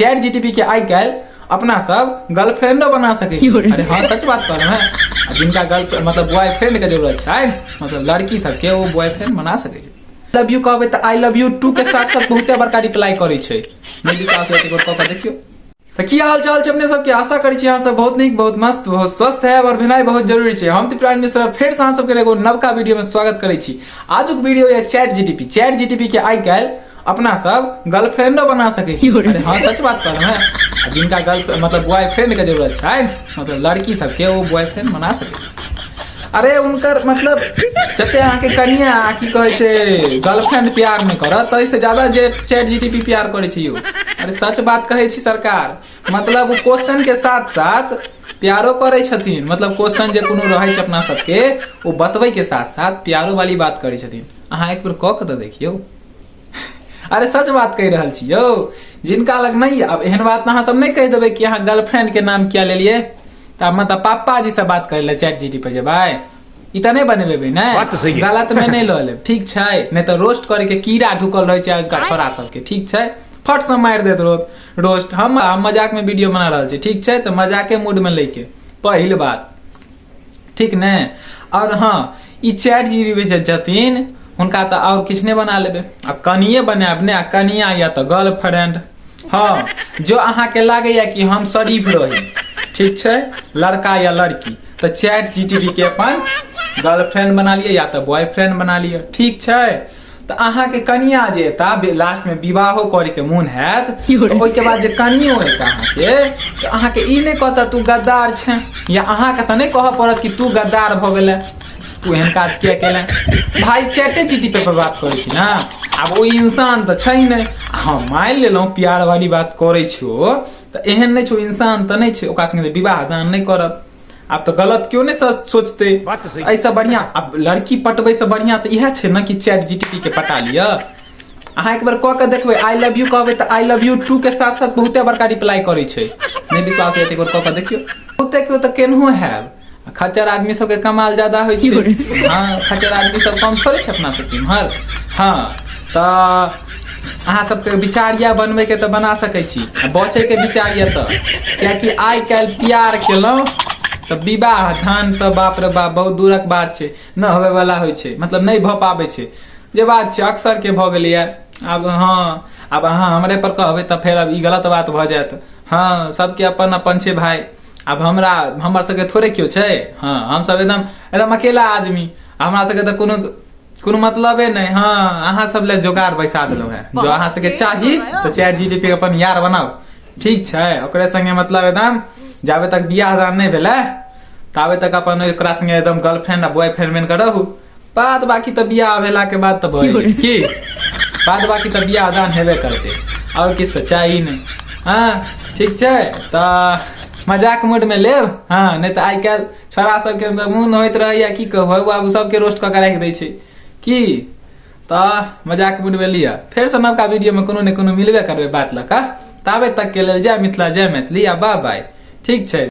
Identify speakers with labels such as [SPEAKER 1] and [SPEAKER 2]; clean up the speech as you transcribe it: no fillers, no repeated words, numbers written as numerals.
[SPEAKER 1] Chat GTP के आइ काल्हि अपना सब गर्लफ्रेंडो बना सकै छी। अरे हाँ, सच बात कहलहुँ हैं। आ जिनका गर्ल मतलब बॉयफ्रेंड के जरूरत छै, मतलब लड़की सबके, ओ बॉयफ्रेंड बना सकै छै। लव you कहबै तऽ I love you to के साथ साथ बहुते बड़का रिप्लाई करै छै। नहि विश्वास होय तऽ एक बेर कऽ के देखियौ। तऽ की हाल चाल छै अपने सबके? आशा करै छी अहाँ सब बहुत नीक, बहुत मस्त, बहुत स्वस्थ है और भेनाइ बहुत जरूरी छै। हम त्रिपुरारी मिश्रा फेर से अहाँ सबके एगो नवका वीडियो में स्वागत करै छी। आजुक वीडियो यऽ चैट जीटीपी। चैट जीटीपी के आइ काल्हि अपना सब गर्लफ्रेंडो बना सकै छी। अरे हाँ, सच बात कहलहुँ हैं। आ जिनका गर्ल मतलब बॉयफ्रेंड के जरूरत छै, मतलब लड़की सबके, ओ बॉयफ्रेंड बना सकै छै। अरे उनकर मतलब जते अहाँके कनिया आ की कहै छै गर्लफ्रेंड प्यार नहि करत, ताहिसँ ज्यादा जे चैट जीटीपी प्यार करै छै यौ। अरे सच बात कहै छी सरकार। मतलब ओ क्वेश्चन के साथ साथ प्यारो करै छथिन। मतलब क्वेश्चन जे कोनो रहै छै अपना सबके, ओ बतबै के साथ साथ प्यारो वाली बात करै छथिन। अहाँ एक बेर कऽ के तऽ देखियौ। अरे सच बात कहि रहल छी यौ। जिनका लग नहीं, आब एहन बात अहाँ सब नहि कहि देबै कि अहाँ गर्लफ्रेंड के नाम किया लेलिए, तऽ आब मतलब पापा जी से बात करै लए चैट जीटी पर जेबै, ई तऽ नहि बनेबै ने।
[SPEAKER 2] बात तऽ सही है।
[SPEAKER 1] गलत में नहि लऽ लेब, ठीक छै? नहि तऽ रोस्ट करे के कीड़ा ढुकल रहै छै आजुका छोरा सबके, ठीक छै? फट से मारि देत रोस्ट। हम मजाक में वीडियो बना रहल छी, ठीक छै? तऽ मजाके मूड में लैके पहिल बात, ठीक ने? और हाँ, ई चैट जीबी जे छथिन, हुनका तऽ आओर किछु नहि बना लेबै, आ कनिए बनायब ने, आ कनिया या तऽ गर्लफ्रेंड। हाँ, जो अहाँके लागैया कि हम शरीफ रही, ठीक छै, लड़का या लड़की, तऽ चैट जीटीपी के अपन गर्लफ्रेंड बना लिअ या तऽ बॉयफ्रेंड बना लिअ, ठीक छै? तऽ अहाँके कनिया जे एता, लास्ट में विवाहो करे के मोन हैत, तऽ ओहिके बाद जे कनियो एता अहाँके, तऽ अहाँके ई नहि कहता तू गद्दार छै, या अहाँके तऽ नहि कहऽ पड़त कि तू गद्दार भऽ गेलै, तू एहन काज किया केले। भाई, चैटे जीटी पे पर बात करै छी ने, आब ओ इंसान तऽ छै नहि। हँ, मानि लेलहुँ प्यार वाली बात करै छियो, तऽ एहन नहि छै, ओ इंसान तऽ नहि छै, ओकरा संगे विवाह दान नहि करब। आब तऽ गलत क्यों नहि सोचते?
[SPEAKER 2] बात तऽ सही।
[SPEAKER 1] एहिसँ बढ़िया आब लड़की पटबै से बढ़िया तऽ इएह छै ने कि चैट जीटीपी के पटा लिअ। अहाँ एक बेर कऽ के देखबै। I love you कहबै तऽ I love you to के साथ साथ बहुते बड़का रिप्लाई करै छै। नहि विश्वास होय तऽ एक बेर कऽ के देखियौ। बहुते केओ तऽ केनहो हैब, खच्चर आदमी सबके कमाल ज्यादा होइ छै। हँ, खच्चर आदमी सब कम थोड़े छै अपना सबके इम्हर। हँ, तऽ अहाँ सबके विचार यऽ बनबैके तऽ बना सकै छी, आ बचैके विचार यऽ तऽ, कियाकि आइ काल्हि प्यार केलहुँ तऽ विवाह धान तऽ बाप रे बाप बहुत दूरक बात छै, न होबे वाला होइ छै, मतलब नहि भऽ पाबै छै। जे बात छै अक्सर के भऽ गेलैया आब। हँ, आब अहाँ हमरे पर कहबै तऽ फेर आब ई गलत बात भऽ जायत। हँ, सबके अपन अपन छै भाय। आब हमरा हमर सबके थोड़े केओ छै। हँ, हमसब एकदम एकदम अकेला आदमी, हमरा सबके तऽ कोनो कोनो मतलबे नहि। हँ, अहाँ सब लए जोगाड़ बैसा देलहुँ हेँ। जो अहाँ सबके चाही तऽ चैट जीटीपी अपन यार बनाउ, ठीक छै? ओकरे संगे मतलब एकदम जाबे तक बियाह दान नहि भेलै, ताबे तक अपन ओकरा संगे एकदम गर्लफ्रेंड आ बॉयफ्रेंड बनि कऽ रहू। बाद बाकी तऽ बियाह भेला के बाद तऽ भए गेल की, बाद बाकी तऽ बियाह दान हेबे करतै, आओर किछु तऽ चाही नहि। हँ, ठीक छै, तऽ मजाक मूड में लेब। हँ, नहि तऽ आइ काल्हि छोड़ा सबके मोन होइत रहैया, की कहू बाबू, सबके रोस्ट कऽ के राखि दै छै की। तऽ मजाक मूड में लिअ। फेरसँ नवका वीडियो में कोनो ने कोनो मिलबे करबै बात लऽ कऽ। ताबे तक के लेल जय मिथिला, जय मैथिली, आ बाय बाय, ठीक छै?